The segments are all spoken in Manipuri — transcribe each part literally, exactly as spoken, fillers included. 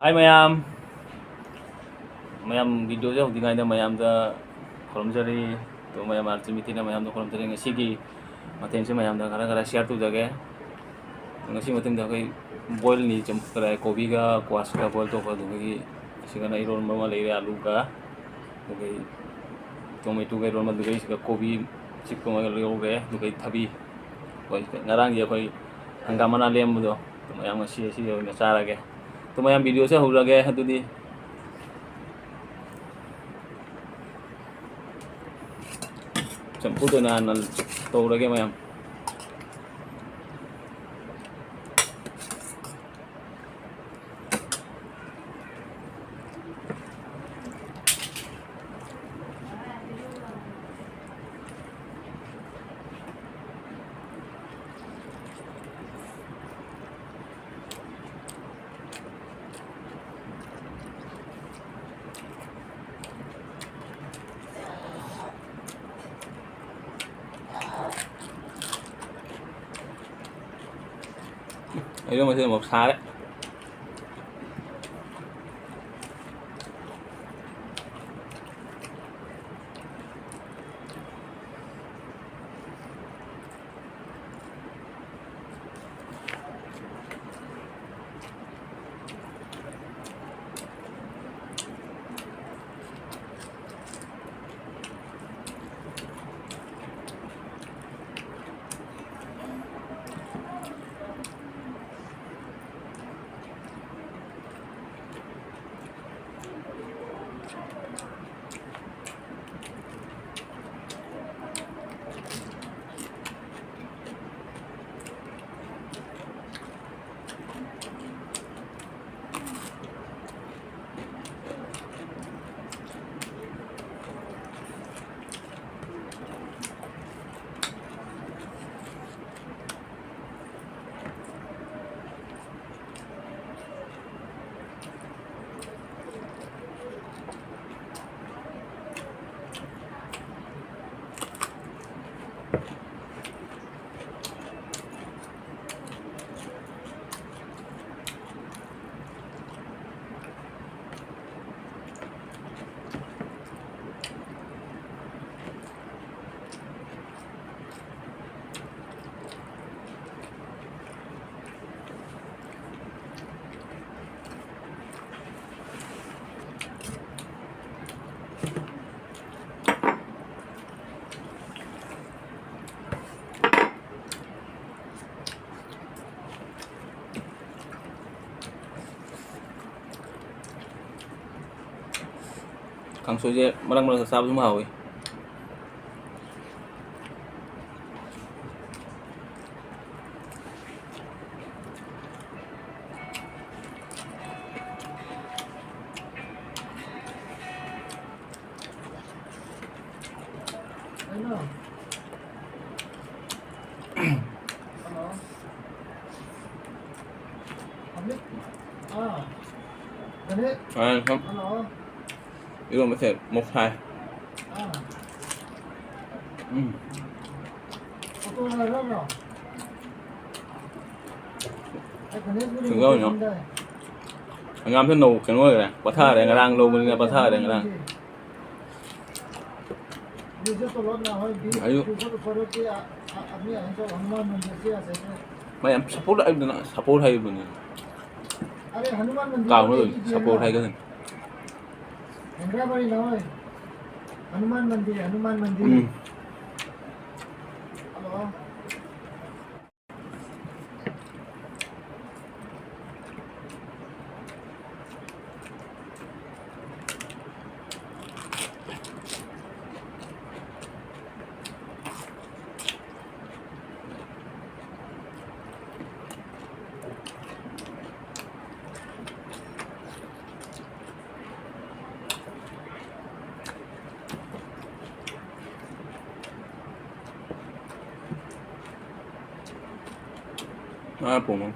ꯍꯥꯏ ꯃꯌꯥꯝ, ꯃꯌꯥꯝ ꯚꯤꯗꯤꯑꯣꯁꯦ ꯍꯧꯗ꯭ꯔꯤꯉꯩꯗ ꯃꯌꯥꯝꯗ ꯈꯨꯔꯨꯝꯖꯔꯤ꯫ ꯑꯗꯨ ꯃꯌꯥꯝ ꯑꯥꯔꯇꯤ ꯃꯤꯇꯤꯅ ꯃꯌꯥꯝꯗ ꯈꯨꯔꯨꯝꯖꯔꯤ꯫ ꯉꯁꯤꯒꯤ ꯃꯊꯦꯜꯁꯦ ꯃꯌꯥꯝꯗ ꯈꯔ ꯈꯔ ꯁꯤꯌꯥꯔ ꯇꯧꯖꯒꯦ꯫ ꯉꯁꯤ ꯃꯊꯦꯜꯗ ꯑꯩꯈꯣꯏ ꯕꯣꯏꯜꯅꯤ, ꯆꯝꯐꯨꯠ ꯀꯣꯕꯤꯒ ꯀ꯭ꯋꯥꯁꯀ ꯕꯣꯏꯜ ꯇꯧꯕ, ꯑꯗꯨꯗꯒꯤ ꯁꯤꯒꯅ ꯏꯔꯣꯟꯕ ꯑꯃ ꯂꯩꯔꯦ, ꯑꯂꯨꯒ, ꯑꯗꯒꯤ ꯇꯣꯃꯦꯇꯣꯒ ꯏꯔꯣꯟꯕ, ꯑꯗꯨꯗꯒꯤ ꯁꯤꯒ ꯀꯣꯕꯤ ꯆꯤꯛꯄ ꯑꯃꯒ ꯂꯧꯔꯦ, ꯑꯗꯨꯗꯒꯤ ꯊꯕꯤ꯫ ꯍꯣꯏ, ꯉꯔꯥꯡꯒꯤ ꯑꯩꯈꯣꯏ ꯍꯪꯒꯥꯝ ꯃꯅꯥ ꯂꯦꯝꯕꯗꯣ, ꯑꯗꯨ ꯃꯌꯥꯝ ꯉꯁꯤ ꯑꯁꯤ ꯑꯣꯏꯅ ꯆꯥꯔꯒꯦ꯫ ꯑꯗꯨ ꯃꯌꯥꯝ ꯚꯤꯗꯤꯑꯣꯁꯦ ꯍꯧꯔꯒꯦ꯫ ꯑꯗꯨꯗꯤ ꯆꯝꯐꯨꯠ ꯑꯣꯏꯅ ꯍꯥꯟꯅ ꯇꯧꯔꯒꯦ ꯃꯌꯥꯝ꯫ ꯑꯩꯁꯨ ꯃꯁꯤꯗ ꯑꯃꯨꯛ ꯁꯥꯔꯦ꯫ ꯀꯥꯡꯁꯣꯏꯁꯦ ꯃꯔꯛ ꯃꯔꯛꯇ ꯆꯥꯕꯁꯨ ꯍꯥꯎꯋꯤ꯫ ꯑꯥ, ꯁꯨꯝ ꯏꯔꯣꯟꯕꯁꯦ ꯃꯣꯛ ꯁꯥꯏ꯫ ꯎꯝ꯫ ꯁꯨꯡꯌꯥꯎ ꯌꯥꯎ꯫ ꯑꯉꯥꯡꯁꯦ ꯅꯧ-, ꯀꯩꯅꯣ ꯑꯣꯏꯈ꯭ꯔꯦ, ꯄꯠꯊꯔꯦ, ꯉꯔꯥꯡ ꯂꯧꯕꯅꯤꯅ ꯄꯠꯊꯔꯦ ꯉꯔꯥꯡ꯫ ꯑꯌꯨꯛ꯫ ꯃꯥ ꯌꯥꯝ support ꯍꯥꯏꯕꯗꯨꯅ support ꯍꯥꯏꯕꯅꯤ꯫ ꯀꯥꯎꯅ ꯂꯣꯏ support ꯍꯥꯏꯒꯗꯕꯅꯤ꯫ ꯍꯦꯡꯒ꯭ꯔꯥꯕꯥꯔꯤ ꯅꯍꯣꯏ꯫ ꯍꯅꯨꯃꯥꯟ ꯃꯟꯗꯤꯔ, ꯍꯅꯨꯃꯥꯟ ꯃꯟꯗꯤꯔ꯫ ꯎꯝ꯫ ꯍꯜꯂꯣ꯫ ꯉꯥ ꯊꯣꯡꯕ꯫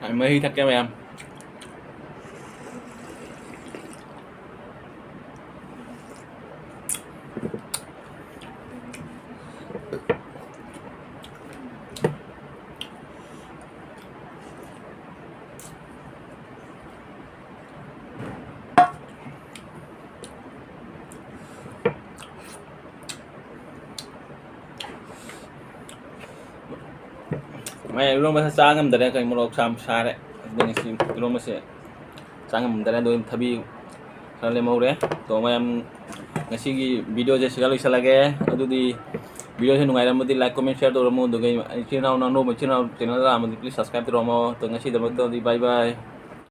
ꯑꯩ ꯃꯍꯤ ꯊꯛꯀꯦ ꯃꯌꯥꯝ꯫ ꯃꯌꯥꯝ ꯏꯔꯣꯝꯕꯁꯦ ꯆꯥ ꯉꯝꯗꯔꯦ, ꯀꯩ ꯃꯣꯔꯣꯛ ꯁꯥ ꯁꯥꯔꯦ꯫ ꯑꯗꯨꯅ ꯉꯁꯤ ꯏꯔꯣꯝꯕꯁꯦ ꯆꯥ ꯉꯝꯗꯔꯦ꯫ ꯑꯗꯨ ꯊꯕꯤ ꯈꯔ ꯂꯦꯝꯍꯧꯔꯦ꯫ ꯑꯗꯣ ꯃꯌꯥꯝ, ꯉꯁꯤꯒꯤ videoꯁꯦ ꯁꯤꯗ ꯂꯣꯏꯁꯤꯜꯂꯒꯦ꯫ ꯑꯗꯨꯗꯤ videoꯁꯦ ꯅꯨꯡꯉꯥꯏꯔꯝꯃꯗꯤ like, comment, share ꯇꯧꯔꯝꯃꯣ꯫ ꯑꯗꯨꯒ ꯏꯆꯤꯜ ꯏꯅꯥꯎ, ꯅꯅꯧꯕ ꯏꯆꯤꯜ ꯏꯅꯥꯎ channel ꯂꯥꯛꯑꯝꯃꯗꯤ please subscribe ꯇꯧꯔꯝꯃꯣ꯫ ꯑꯗꯣ ꯉꯁꯤꯗꯃꯛꯇꯗꯤ bye bye꯫